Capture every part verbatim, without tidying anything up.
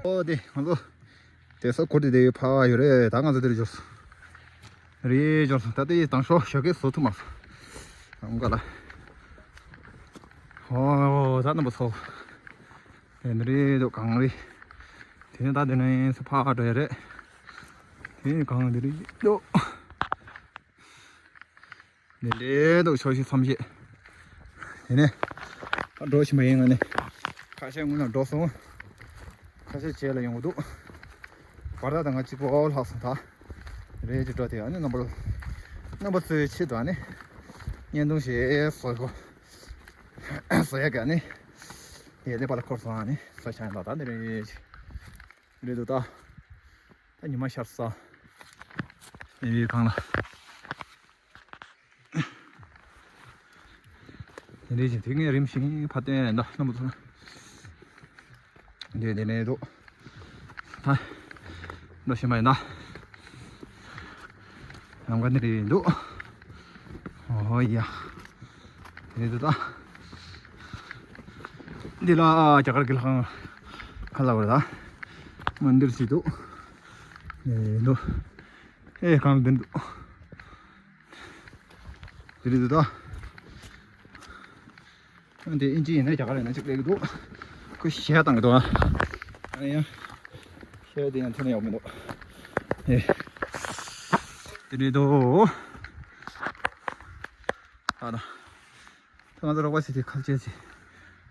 ཨོ་དེ་ང་ཚོ་དེ་ས་གོ་དེ་དེ་ཕ་ཡོད་རེད། ད་ང་ཚོ་དེར་འབྱོར་སོང་། རེད་འབྱོར་སོང་། ད་དེ་དང་ཤོག་ཞོགས་ཀས་བཟོ་ཐུབ་མ་སོང་། ཨང་ག་ལ། ཨོ་ད་རྣམ་པ་ཚོ། དེ་འདི་རེད་འདུག་གངས་རི། དེ་ནས་ད་དེ་ནས་ཕར་འགྲོ་ཡ་རེད། དེ་ནས་གངས་འདི་རེད་འདུག་དེ་འདྲའི་འདུག་ཕྱོགས་བཞི་མཚམས་བཞི། དེ་ནས་ད་འགྲོ་བཞིན་པ་ཡིན། ང་ནི་ཁ་ཤས་སྔོན་ལ་འགྲོ་སོང་། ཁ་ཤས་རྗེས་ལ་ཡོང་གི་འདུག་བར་ཐག་ད་ང་གཅིག་པོ་ལྷག་སོང་། ད་རེད་ཅེས་འགྲོ་དེ། ཨ་ནི་རྣམ་པ་རྣམ་པ་ཚོའི་ཆེད་དུ་ཨ་ནི་བརྙན་ཐུང་ཞིག་བཟོ་དགོས། བཟོ་ཡ་གི་ཨ་ནི་ཡ་ལེ་པ་ལ་འཁོར་སོང་། ཨ་ནི་བཟོ་བྱ་ཡིན་ད། ད་འདི་རེད། རེད་འདུག་ད། ད་ཉི་མ་ཤར་ས། ཨེ་བའི་གང་ལ། དེ་འདྲའི་ཅིག་དེ་ངས་རིམ་བཞིན་ཕར་བསྟན་ཡ་ཡིན་ད་རྣམ་པ་ཚོ། འདི་དེ་ནས་འདུག་ད་འགྲོ་བཞིན་པ་ཡིན་ད། ལམ་ཁ་འདི་རེད་འདུག་ཨོ་ཡ། དེ་འདུག་ད། འདི་ལ་རྒྱ་གར་གྱི་ལྷ་ཁང་ཁ་ལ་བར་ད་མན་དིར་ཞིག་འདུག་ཨེ་འདུག་ཨེ་གང་འདི་འདུག་དེ་རེད་འདུག་ད། འདི་ཨིན་ཇི་ཡིན་ན་རྒྱ་གར་ཡིན་ན་གཅིག་སླེབས་ཀྱི་འདུག་ཁོས་གཞས་བཏང་གི་འདུག་ཨ་ཡ། གཞས་དེ་ཡང་ཐོན་ཡོང་མི་འདུག་ཨེ། དེ་རེད་འདུག་ད་ད། ད་ང་ཚོ་རོགས་པ་བྱེད་དེ་ཁ་ཆེ་ཆེ།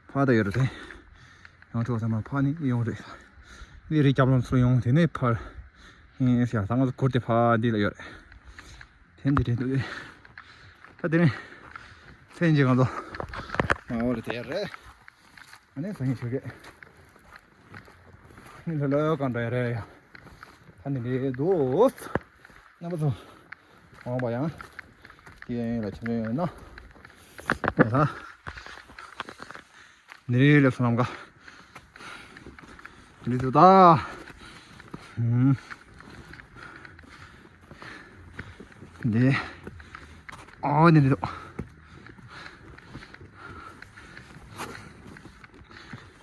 ཕ་ད་ཡོད་རེད་དེ། ཡང་ཐོག་ཚང་མ་ཕ་ནི་ཡོང་རེད། འདི་རི་རྒྱབ་ལོགས་ཚུར་ཡོང་དེ་ནས་ཕར། ཨེ་ཤ་ད་ང་ཚོ་གུར་དེ་ཕ་འདི་ལ་ཡོད་རེད། དེ་འདི་རེད་འདུག་ད་དེ་ནས་སེམས་ཀྱི་ང་ཚོ་མ་འོ་རེད་དེ་རེད། ཨ་ནི་སང་ཉིན་ཞུ་གེ་ནི་ལྷོད་ལྷོད་གང་འདྲ་ཡ་རེད་ཡ། ད་ནི་རེད་འདུག་རྣམ་པ་ཚོ། འོང་བ་ཡང་དེ་ཡང་ཡིན་ལ་ཆེན་པོ་ཡོད་ན། ད་ནི་རེད་ལབ་སོང་ལམ་ཀ་ནི་རེད་འདུག་ད། ཧུམ། འདི། ཨོ་ནི་འདི།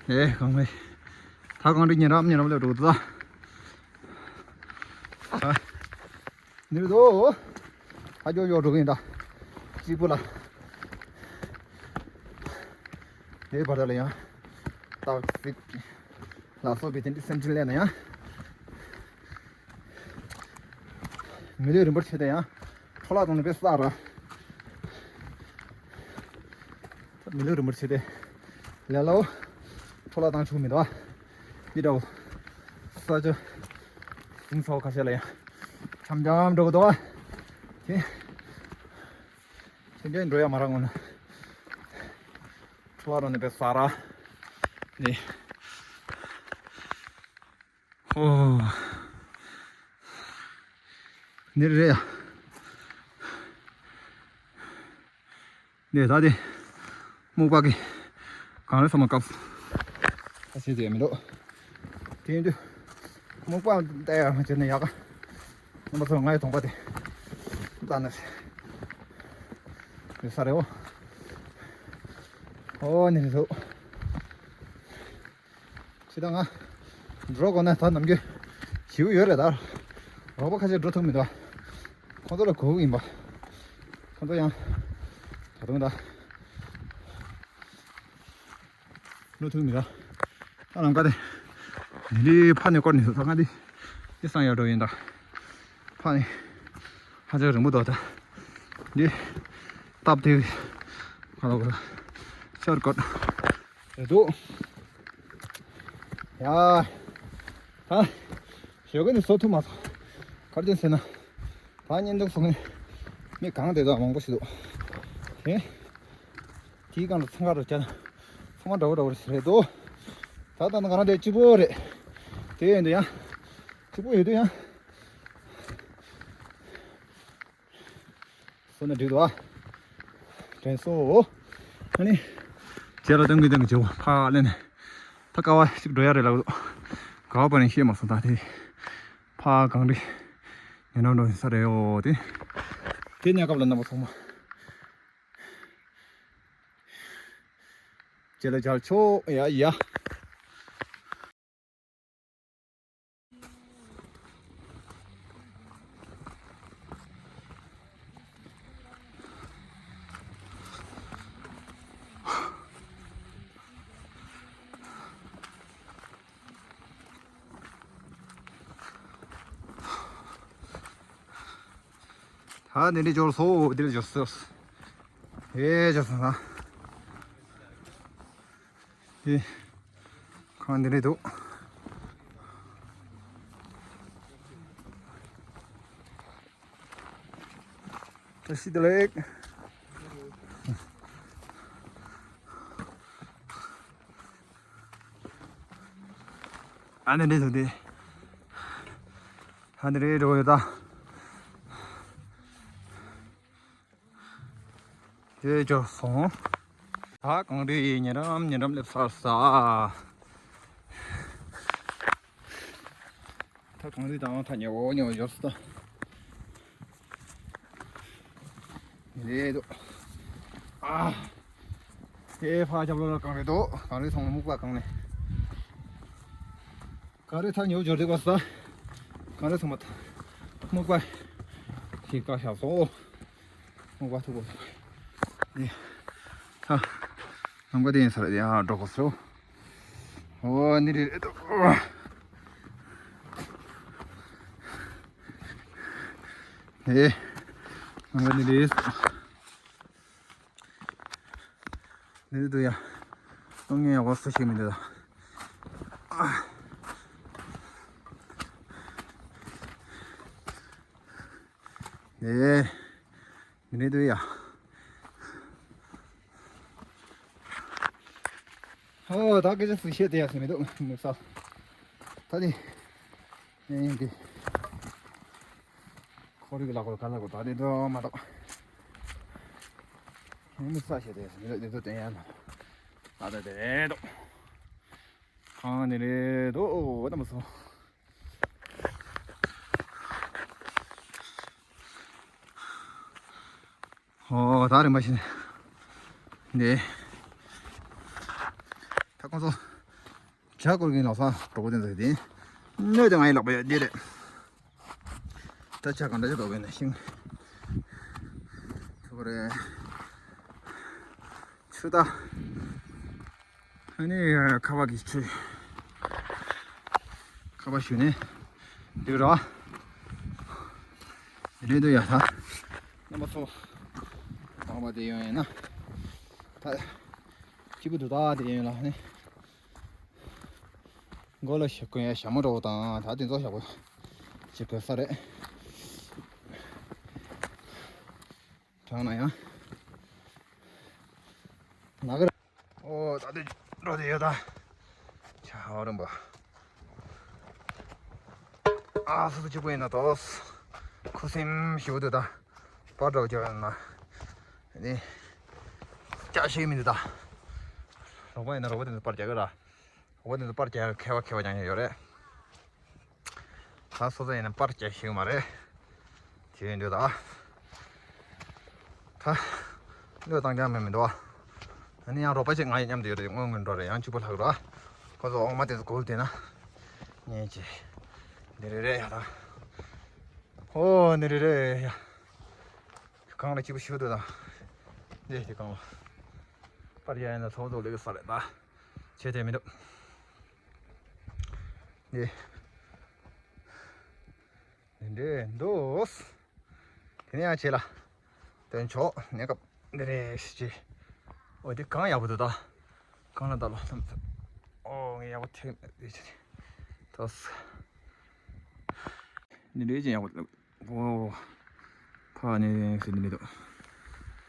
ཨེ་གང་མེད། ད་གང་འདྲ་ཉེ་རབས་ཉེ་རབས་ལ་འགྲོ་ད། ཨ། ནི་འདི། ཨ་ཇོ་ཇོ་འགྲོ་གིན་ད། གཅིག་པུ་ལ། དེ་བར་ལ་ཡང་། སྟག་གཟིག་ལ་སོགས་པའི་དེ་འདྲའི་སེམས་ཅན་ལས་ན་ཡང་། མི་ལུས་རིན་པོ་ཆེ་དེ་ཡང་འཕྲོ་བརླག་གཏོང་ནི་དཔེ་བསགས་ར། མི་ལུས་རིན་པོ་ཆེ་དེ་ལས་སླ་བོ་འཕྲོ་བརླག་བཏང་ཆོག་མི་འདུག་ཨ། འདི་འདྲ་བོ་ས་ཆ་ཟིང་ཚ་བོ་ཁ་ཤས་ལ་ཡང་འཆམ་འཆམ་འགྲོ་གི་འདུག་ཨ། དེ་དེ་འདྲའི་འགྲོ་ཡ་མ་རག་ངོ་ན་འཕྲོ་བརླག་གཏོང་ནི་དཔེ་བསགས་ར། ནི། ཨོ། འདི་རེད་ཡ། འདི་ད་དེ་སྨུག་པ་གི་གངས་རི་ཚང་མ་བཀབ། ཁ་ཤས་ཅིག་མི་འདུག་དེ་ཡིན་དུས་སྨུག་པ་བལྟ་ཡ་མ་བྱས་ན་ཡག་ག་རྣམ་པ་ཚོ་ང་ཡི་གདོང་པ་དེ་བལྟ་ན་ཡོད་ས་རེད་འོ། ཨོ་ནི་རེད་འདུག་ཁྱེད་དང་ང་འགྲོ་དགོས་ན་ད་ནམ་རྒྱུན་ཞེ་པོ་ཡོད་རེད་ད། རོགས་པ་ཁ་ཤས་འགྲོ་ཐུབ་མི་འདུག་ཁོང་ཚོ་ལ་གོ་ཡིན་པ། ཁོང་ཚོ་ཡང་ད་དུང་ད་འགྲོ་ཐུབ་མི་འདུག་ད་ལམ་ཀ་དེ་ནི་ལི་ཕ་ནས་སྐོར་ནས་ད་ང་དེ་དེ་སང་ཡར་འགྲོ་ཡིན་ད། ཕ་ནས་ཧ་ཅང་རིང་པོ་འདུག་ད་འདི་སྟབས་བདེ་བའི་ཁ་ལོ་ཤར་ཀོད་རེད་འདུག་ཡ། ད་ཞོགས་ཀས་ནས་བཟོ་ཐུབ་མ་སོང་། ག་རེ་བྱས་ཟེར་ན། ད་བརྙན་ཐུང་བཟོ་མཁན་མི་གང་དེ་དག་མང་པོ་ཞིག་འདུག་དེ་དེའི་སྒང་ལ་འཚང་ཁ་རུ་བྱས་ན་ཚང་མ་འདྲ་བོ་འདྲ་བོ་རེད་འདུག་ད་ལྟ་ང་རང་དེ་གཅིག་པོ་རེད། དེ་ཡིན་དུས་ཡང་གཅིག་པོ་ཡོད་དུས་ཡང་། སོ་ན་འགྲིག་འདུག་ཨ། དྲན་སོ། ཨ་ནི། རྗེས་ལ་ཏང་གི་ཏང་གི་བྱེད་པོ་ཕར་ལེན་ནས། ད་ཀ་བ་ཞིག་འགྲོ་ཡ་རེད་ལབ་འདུག་ག་བ་པ་ནས་ཤེས་མ་སོང་ད་དེ། ཨ་གངས་རི་ཉེ་འགྲམ་འགྲོ་ཡིན་ས་རེད་ཡོ། དེ་དེ་གནས་སྐབས་ལ་རྣམ་པ་ཚང་མ་རྗེས་ལ་མཇལ་ཆོག་ཡ་ཡ། ད་འདི་འདྲ་འབྱོར་སོང་། འདིར་འབྱོར་སོང་། ཨེ་འབྱོར་སོང་ན། ཨེ། ཁང་འདི་འདྲ་འདུག་བཀྲ་ཤིས་བདེ་ལེགས། ཨ་ནི་འདི་ཚོ་འདི། ཨ་ནི་རེད་འགྲོ་ཡོད་ད། དེ་འབྱོར་སོང་། ད་གངས་རི་ཉེ་འགྲམ་ཉེ་འགྲམ་སླེབས་ཚར་ས། ད་གངས་རི་དང་ཐག་ཉེ་བོ་ཉེ་བོ་འབྱོར་སོང་ད། རེད་འདུག་ཨ། དེ་ཕ་རྒྱབ་ལོགས་ལ་གངས་རི་འདུག་གངས་རི་ཚང་མ་སྨུག་པ་གང་ནས། གངས་རི་ཐག་ཉེ་བོ་འབྱོར་འདུག་པ་ས། གངས་རི་ཚང་མ་སྨུག་པ་ཞིག་བཀག་བཞག་སོང་། སྨུག་པ་མཐུག་པོ་ཞིག་ཨ། ལམ་ཀ་དེ་ཡིན་ས་རེད། ཡ་འགྲོ་དགོས་སོ། ཨོ་ནི་རེད་དོ། ཨེ། ལམ་ཀ་ནི་རེད། འདི་འདུག་ཡ། གཏོང་མཁན་ཡག་པོ་སུ་ཞིག་མི་འདུག་ད། ཨེ། འདི་འདུག་ཡ། ཨོ་ད་སྐད་ཆ་སུ་བཤད་དེ་ཡ་ཟེར་མི་འདུག་དམིགས་བསལ། ད་ནི། ཨེ་འདི། ཁོར་ཡུག་ལ་གོ་ག་ལ་གོ་ད་དེ་འགྲོ་མ་གཏོགས། ཁྱེད་མི་ས་ཞེ་དེ་མི་ལ་དེ་ཚོ་བསྟན་ཡ་མ་གཏོགས། ད་ད་དེ་རེད་དོ། གང་ནི་རེད་དོ། ཨོ་ད་མ་སོང་། ཨོ་ད་རིམ་པ་བཞིན། ནས། ད་ཁོང་ཚོ། ཇ་སྐོར་གྱིན་ལག་ས་གྲོགས་པོ་དེ་ཚོ་དེ། སྣོད་དེ་ང་ཡི་ལག་པ་ཡོད་འདི་རེད། ད་ཇ་གང་འདྲ་ཇ་འདོགས་པའི་ན་ཤིང་། ཐུག་རེད། ཆུ་ད། ཨ་ནི་ཁ་བ་གི་ཆུ། ཁ་བ་ཞུ་ནས། འདུག་ར། འདི་འདུག་ཡ་ད། རྣམ་པ་ཚོ། ཁ་བ་དེ་ཡོང་ཡིན་ན། ད། སྐྱིད་པོ་འདུག་ད་དེ་ཡོང་ལ་ནི། མགོ་ལ་ཞྭ་གོན་ཡ་ཞྭ་མོ་འདྲ་བོ་དང་ད་དེ་ཚོ་ཞྭ་བོ་ཅིག་གོན་ས་རེད། དྲང་ན་ཡང་ལག་གི་ར། ཨོ་ད་དེ་འགྲོ་དེ་ཡོད་ད། ཆ་ཧ་རམ་པ། ཨ་སུ་སུ་གཅིག་པོ་ཡིན་ན་ཏོ། ཁུ་སིམ་ཞིག་འདུག་ད། པར་འདྲ་བོ་རྒྱག་ཡོད་ན། ནི། སྐྱ་ཤེས་མི་འདུག་ད། རོགས་པ་ཡིན་ན་རོགས་པ་དེ་ཚོ་པར་རྒྱག་གི་ར། འོ་དེ་ཚོ་པར་རྒྱག་མཁས་པ་མཁས་པ་རྐྱང་རྐྱང་ཡོད་རེད། ད་སོ་སོ་ཡིན་ན་པར་རྒྱག་ཤེས་ཀྱི་མ་རེད། དེ་ཡིན་དུས་ད། ད། བློས་བཏང་རྐྱང་མེད་མི་འདུག་ཨ་ནི་ཡང་རོགས་པ་ཅིག་ང་ཡི་མཉམ་དུ་ཡོད་རེད། སྔོན་སྔོན་འགྲོ་རེད། ཡང་གཅིག་པོ་ལྷག་རོགས། ཁོ་ཚོ་འོག་མ་དེ་ཚོ་སྒུག་བསྡད་ན། ཉན་ཅི། འདི་རེད་རེད་ཡ་ད། ཨོ་འདི་རེད་རེད་ཡ། གང་ལ་གཅིག་པོ་ཞུ་འདུག་ད། འདི་དེ་གང་ལ། པར་རྒྱག་ཡིན་ན་ཚོགས་འདུ་ལས་ཀ་ས་རེད་ད། བྱེད་དེ་མི་འདུག་འདི། འདི་འདྲས་འདུག་དེ་ནས་ཡང་བྱེད་ལ། སྟོན་ཆོག་གནས་སྐབས་འདི་རེད་ཞེས། འོ་དེ་གང་ཡག་པོ་འདུག་ད། གང་ལ་ད་ལོ་ལྷམ་ཚ། ཨོ་ངས་ཡག་པོ་ཐེག་མེད་དེ་བྱེད་དེ། ཐོས། འདི་འདྲས་ཅན་ཡག་པོ་འདུག་ཨོ། ཕ་ནས་ཟིན་མི་འདུག་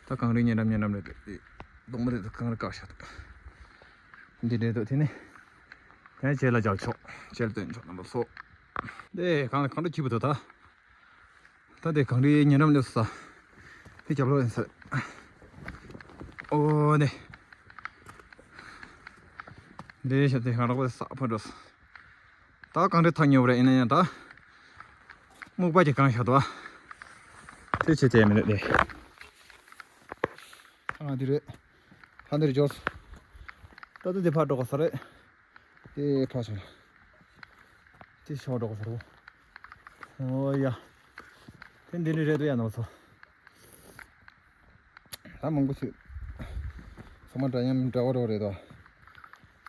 ད་གངས་རི་ཉེ་འགྲམ་ཉེ་འགྲམ་རེད་དེ། གདོང་མ་རེད་དེ་གངས་རི་བཀག་བཞག་འདུག་འདི་འདྲས་འདུག་དེ་ནས། དེ་ནས་བྱེད་ལ་འཇལ་ཆོག་བྱེད་ལ་སྟོན་ཆོག་རྣམ་པ་ཚོ། འདི་གངས་རི་གངས་རི་སྐྱིད་པོ་འདུག་ད། ད་དེ་གངས་རིའི་ཉེ་འགྲམ་སླེབས་སོང་ས། དེ་རྒྱབ་ལོགས་ཡིན་ས་རེད། ཨོ་ནི། འདི་ཞབས་དེ་གངས་རི་པ་ས་ཕོ་འགྲོ་སོང་། ད་གངས་རི་ཐག་ཉེ་བོ་རེད། ཡིན་ན་ཡང་ད། སྨུག་པ་གྱིས་གང་བཞག་འདུག་ཨ། དེ་བྱེད་དེ་མི་འདུག་དེ། ཨ་འདི་རེད། ཧ་འདིར་འབྱོར། ད་ལྟ་འདི་ཕར་འགྲོ་དགོས་ས་རེད། དེ་ཕར་ཕྱིན། དེ་ཕྱོགས་འགྲོ་དགོས་ས་རེད། ཨོ་ཡ། དེ་འདི་འདྲ་རེད་འདུག་ཡ་ནོར་སོང་། ད་མང་པོ་ཞིག་ཚང་མ་འདྲ་མཉམ་འདྲ་བོ་འདྲ་བོ་རེད་དོ།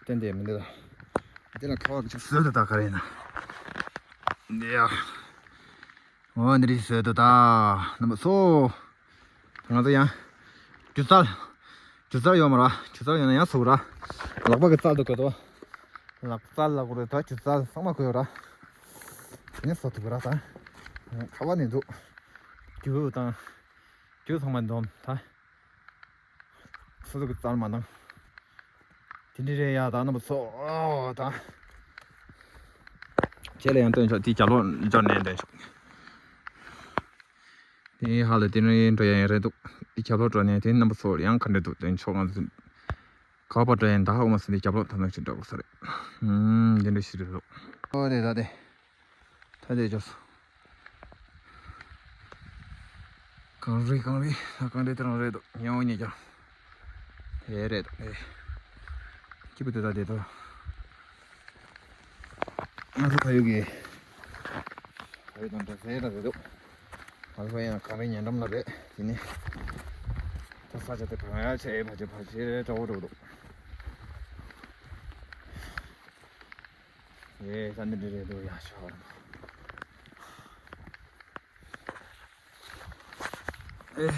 གཏན་དེ་མི་འདུག་ད། དེ་ལ་ཁ་བ་ཅིག་བཟོས་ད་ད་ག་རེ་ཡིན་ན། འདི་ཡ། འོ་འདི་རིགས་བཟོས་ད་ད། རྣམ་པ་ཚོ། ང་ཚོ་ཡང་། སྒྱུ་རྩལ། སྒྱུ་རྩལ་ཡོད་མ་ར། སྒྱུ་རྩལ་ཡོད་ན་ཡང་ཚུགས་ར། ལག་པ་གི་རྩལ་དུ་དགོས་དོ། ལག་རྩལ་ལ་དགོས་རེད་ད། སྒྱུ་རྩལ་ཚང་མ་དགོས་ཡོད་ར། དེ་ནས་བཟོ་ཐུབ་ར་ད། ཁ་བ་ནས་འདུག་སྒྱུ་དང་། རྒྱུ་ཚང་མ་འཛོམས་ད། སོ་སོ་གི་རྩལ་མ་འདང་། དེ་འདྲ་རེད་ཡ་ད་རྣམ་པ་ཚོ་ཨོ་ད། ཁྱེད་ལ་ཡང་སྟོན་ཆོག་དེའི་རྒྱབ་ལོགས་འབྱོར་ནས་སྟོན་ཆོག་དེ་ཧ་ལས་དེ་ནས་འགྲོ་ཡ་ཡང་རེད་འདུག་དེ་རྒྱབ་ལོགས་འགྲོ་ནས་དེ་རྣམ་པ་ཚོ་ཡང་ག་འདྲ་འདུག་སྟོན་ཆོག་ང་ཚོ་ག་པར་འགྲོ་ཡ་ཡིན་ད་ཧ་གོ་མ་སོང་། དེ་རྒྱབ་ལོགས་ད་ནང་ཞིག་འགྲོ་དགོས་ས་རེད། ཨུམ་དེ་འདྲ་ཞིག་རེད་འདུག་ཨོ་དེ་ད་དེ། ད་དེ་ཅོས། གངས་རི་གངས་རི་ད་གངས་རི་དེ་རང་རེད་འདུག་ཉེ་བོ་ཉེ་རྒྱ། དེ་རེད་འདུག་ཨེ། སྐྱིད་པོ་དེ་ད་དེ་ད། ང་ཚོ་ཕ་ཡུལ་གྱི། ཕ་ཡུལ་དང་འདྲ་ཟེར་ད་རེད་འདུག་ང་ཚོ་ཡང་གངས་རི་ཉེ་འགྲམ་ལ་རེད་དེ་ནི། ད་ས་ཆ་དེ་བང་ཡ་ཆེ་ཕ་ཆེ་ཕ་ཆེ་འདྲ་བོ་འདྲ་བོ་འདུག་ཨེ་ས་འདི་འདྲ་རེད་འདུག་ཡ་ཤོག་ཨེ།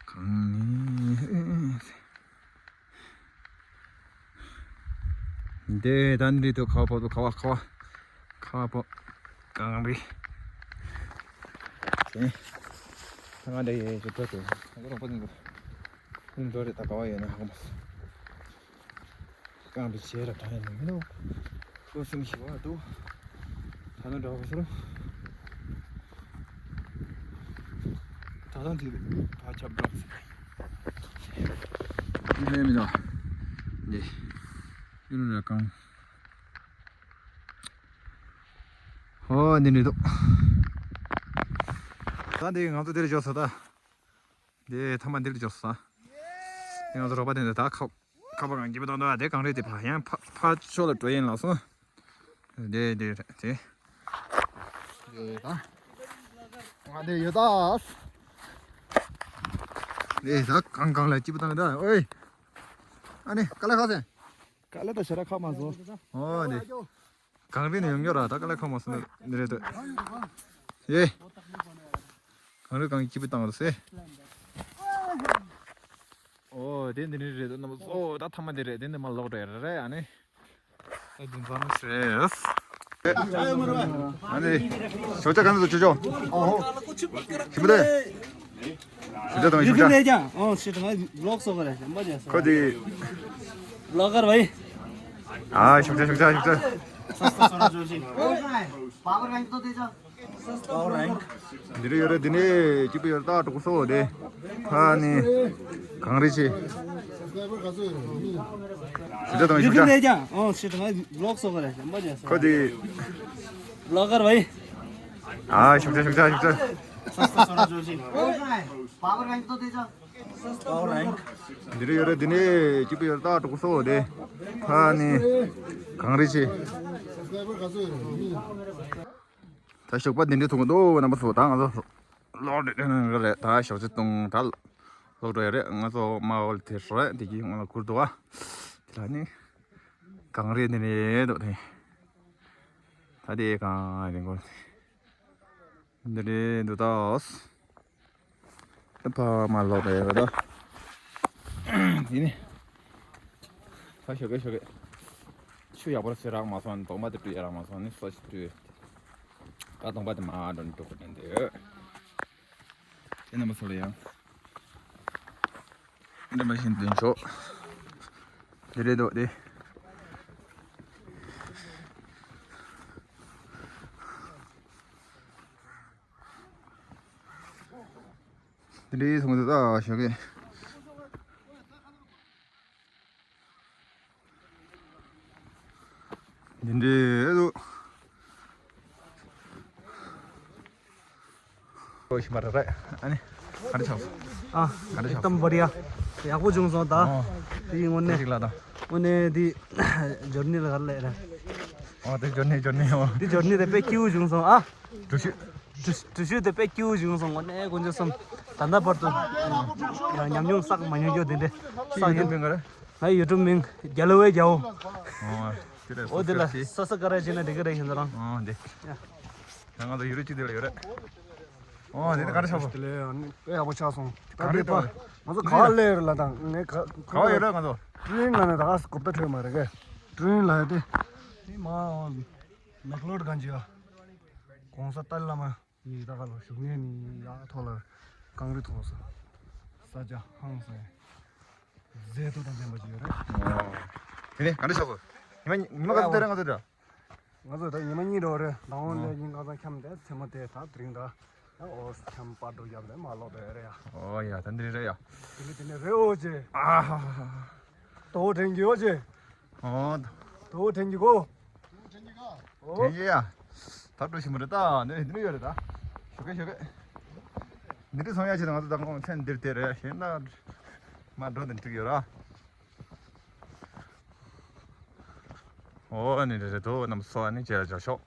གངས་རི། འདི་ད་འདི་དུ་ཁ་བ་པོ་ཁ་བ་ཁ་བ་ཁ་བ་པོ་གངས་རི། ཨེ། ད་ང་འདི་ཡེ་ཅི་ཏོ་ཏོ་ང་རང་པོ་འདི་འདི་འདྲ་རེད་ད་ག་བ་ཡོད་ན་ཧ་གོ་མ་སོང་། རྐང་པའི་བྱེ་བྲག་དྲག་ཡིན་མི་འདུག་ཁོ་སེམས་ཤི་བ་འདུག་ད་ནི་འདྲ་བ་ཟེར། ད་ལྟ་འདི་བ་ཁྱབ་འགྲོ་ཟེར། འདི་ལས་མི་འདུག་འདི་ཡུ་རུ་ར་ཀང་། ཧོ་འདི་འདྲ་འདུག་ད་འདི་ང་ཚོ་འདིར་འབྱོར་སོང་ད། དེ་ཐ་མ་འདིར་འབྱོར་སོང་། དེ་ང་ཚོ་རོགས་པ་དེ་འདྲ་ད་ཁ་ཁ་པར་གང་སྐྱིད་པོ་བཏང་འདུག་དེ་གངས་རི་དེ་ཕ་ཡང་ཕ་ཕ་ཕྱོགས་ལ་འགྲོ་ཡིན་ལགས་སོ། དེ་དེ་དེ། དེ་ད། ང་དེ་ཡོད་ད། དེ་ད་གང་གང་ལ་སྐྱིད་པོ་བཏང་ད་ཨོའི། ཨ་ནི་ཀ་ལ་ཁ་སེ། ཀ་ལ་ད་ཤ་ར་ཁ་མ་བཟོ། ཨོ་དེ། གངས་རི་ནས་ཡོང་རྒྱུ་ར་ད་ག་ལ་ཁོ་མ་སོང་ནི་རེད་དོ། ཡེ། གངས་རི་གངས་སྐྱིད་པོ་བཏང་རུ་སེ། ཨོ་དེ་འདི་ནི་རེད་དོ་ནམ་ཨོ་ད་ཐ་མ་དེ་རེད་དེ་འདི་མ་ལོག་རེད་རེད་རེད་ཨ་ནི། ད་འདི་འཛམ་ནི་རེད། ཨ་ནི། ཞོགས་ཇ་གང་དུ་ཆུ་ཆོ། ཞིམ་པོ་དེ། ཞུ་དང་ཞུ་ཅག་ལས་ཀྱང་ཨོ་ཤི་ཏང་ལོག་སོ་ག་རེ་མ་ཇ་སོ། ཁོ་དེ། ལོག་གར་བའི། ཨ་ཤུགས་ཆེ་ཤུགས་ཆེ་ཤུགས་ཆེ། སོ་སོ་སོ་ར་ཇོ་ཞིག་འདི་རེ་ཡོད་རེད་འདི་ནས་སྐྱིད་པོ་ཡོད་རེད་ད་གྲོགས་སོ་དེ། ཕ་ནི། གངས་རི་ཆེ། ཤུགས་ཆེ་དང་ཤུགས་ཆེ། ལས་ཀྱང་ཨོ་ཤི་ཏང་ལོག་སོ་ག་རེ་མ་ཇ་སོ། ཁོ་དེ། ལོག་གར་བའི། ཨ་ཤུགས་ཆེ་ཤུགས་ཆེ་ཤུགས་ཆེ། སོ་སོ་སོ་ར་ཇོ་ཞིག་འདི་རེ་ཡོད་རེད་འདི་ནས་སྐྱིད་པོ་ཡོད་རེད་ད་གྲོགས་སོ་དེ། ཕ་ནི། གངས་རི་ཆེ། ད་ཞོགས་པ་འདི་འདྲའི་ཐུང་གི་འདུག་རྣམ་པ་ཚོ་ད་ང་ཚོ་ལོག་འགྲོ་ཡ་རེད་ད་ཞོགས་ཇ་བཏུང་ད་ལོག་འགྲོ་ཡ་རེད། ང་ཚོ་མ་འོལ་དེ་རེད་དེ་གི་ང་ལ་གུར་འདུག་ཨ། དེ་ལ་ནི་གངས་རི་འདི་ནས་འདུག་དེ། ད་དེ་གངས་རི་མགོ་འདི་རེད་འདུག་ད། ད་ཕ་མ་ལོག་པའི་རེད་ད། ཡིན་ནི། ད་ཞོགས་ཀས་ཞོགས་ཀས། ཆུ་ཡག་པོ་ཟེར་རག་མ་སོང་གདོང་པ་དེ་བཀྲུས་ཡ་རག་མ་སོང་ནི་སོ་ཞིག་བཀྲུས། ད་གདོང་པ་དེ་མ་འགྲོ་ནི་འགྲོ་དགོས་དྲན་འདུག་དེ་རྣམ་པ་ཚོ་ལ་ཡང་། འདི་མ་བཞིན་འདོན་ཆོག་འདི་རེད་འདུག་དེ། འདི་འདྲའི་སོང་ཚེ་ད་ཞོགས་ཀས། འདི་འདྲའི་འདུག་ཨོ་ཤི་མ་རེད་རེད། ཨ་ནི་ག་འདྲ་ཆགས་སོང་། ཨ། ག་འདྲ་ཆགས་སོང་། ཨེག་དམ་བྷ་རི་ཡ། ཡག་པོ་བྱུང་སོང་ད། ཨོ། དེ་ཡིན་དངོས་གནས། ཞིག་ལ་ད། དངོས་གནས་དེ་འབྱོར་ནི་ལ་ག་རེ་ལབ་རེད། ཨོ་དེ་འབྱོར་ནི་འབྱོར་ནི་ཨོ། དེ་འབྱོར་ནི་དེ་དཔེ་སྐྱིད་པོ་བྱུང་སོང་ཨ། འགྲུལ་བཞུད། འགྲུལ་འགྲུལ་བཞུད་དེ་དཔེ་སྐྱིད་པོ་བྱུང་སོང་དངོས་གནས་དཀོན་མཆོག་གསུམ། ད་ལྟ་བར་དུ་ཉམས་མྱོང་བསགས་མ་མྱོང་རྒྱུ་དེ་འདྲས་བསགས་ཡོད། ཡུ་ཊུབ་མིང་ག་རེ། ང་ཡུ་ཊུབ་མིང་རྒྱལ་བའི་རྒྱལ་པོ། ཨོ་དེ་ལ་ཨོ་དེ་ལ་སབ་སི་ཀ་རབ་བྱས་ན་འགྲིག་གི་རེད་ཁྱེད་ཚོ་རང་། ཨོ་འདི། ཡ། ད་ང་ཚོ་ཡུ་རུ་ཅི་དེ་ལ་ཡོད་རེད། ཨོ་དེ་ནི་ག་རེ་ཆགས་སོང་། དེ་ལས་ཨ་ནི་དཔེ་ཡག་པོ་ཆགས་སོང་། ད་ག་རེ་དེ་པ་ང་ཚོ་ག་བ་སླེབས་རེད་ལ་ད་ངས་ག་ག་བ་ཡོད་རེད་ང་ཚོ། ཀྲིན་ལ་ནས་ད་ག་སྐུབ་ད་ཁྲོད་མ་རེད་གས། ཀྲིན་ལ་ཡོད་དེ། དེ་མ་ཨོ་མེག་ལོར་གན་ཇི་ཡ། གོང་ས་ཏཱ་ལའི་བླ་མ་ཡི་ད་ག་ལ་བཞུགས་གནས་ནི་ཡ་ཐོག་ལ་གངས་རི་མཐོ་ས། ས་ཆ་ཧང་སང་། མཛེས་སྡུག་དང་ལྡན་པ་ཅིག་ཡོད་རེད། ཨོ། དེ་ནས་ག་འདྲ་ཆགས་སོང་། ཉི་མ་ཉི་མ་ག་ཚོད་དེ་རེད་ང་ཚོ་འདྲ། ང་ཚོ་ད་ཉི་མ་གཉིས་འགྲོ་རེད། ད་འོང་ཨོ། ལས་ཉིན་གང་ཚང་འཁྱམས་ཏེ་མཚན་མོ་དེ་ད་དེ་རིང་ད་ཨོ་འཁྱམས་པར་འགྲོ་རྒྱབ་ནས་མ་ལོག་པའི་རེད་ཡ། ཨོ་ཡ་ད་འདི་རེད་ཡ། དེ་ནི་དེ་ནི་རེད་ཨོ་ཅེ། ཨ་ཧ་ཧ་ཧ། དོ་དྲན་གྱི་ཨོ་ཅེ། ཨོ། དོ་དྲན་གྱི་གོ། ཨོ། དྲན་གྱི་ཡ། ད་འགྲོ་ཞིག་མ་རེད་ད་འདི་འདི་ནི་ཡོད་རེད་ད། ཞོགས་ཀས་ཞོགས་ཀས། འདི་འདྲ་སོང་ཡ་ཆེ་ད་ང་ཚོ་ད་ཁོང་མཚན་འདིར་དེ་རེད་ཤེས་ན། མ་འགྲོ་འདི་འགྲིག་ཡོད་ར། ཨོ་ཨ་ནི་རེད་རེད་དོ་རྣམ་པ་ཚོ་ཨ་ནི་མཇལ་མཇལ་ཤོག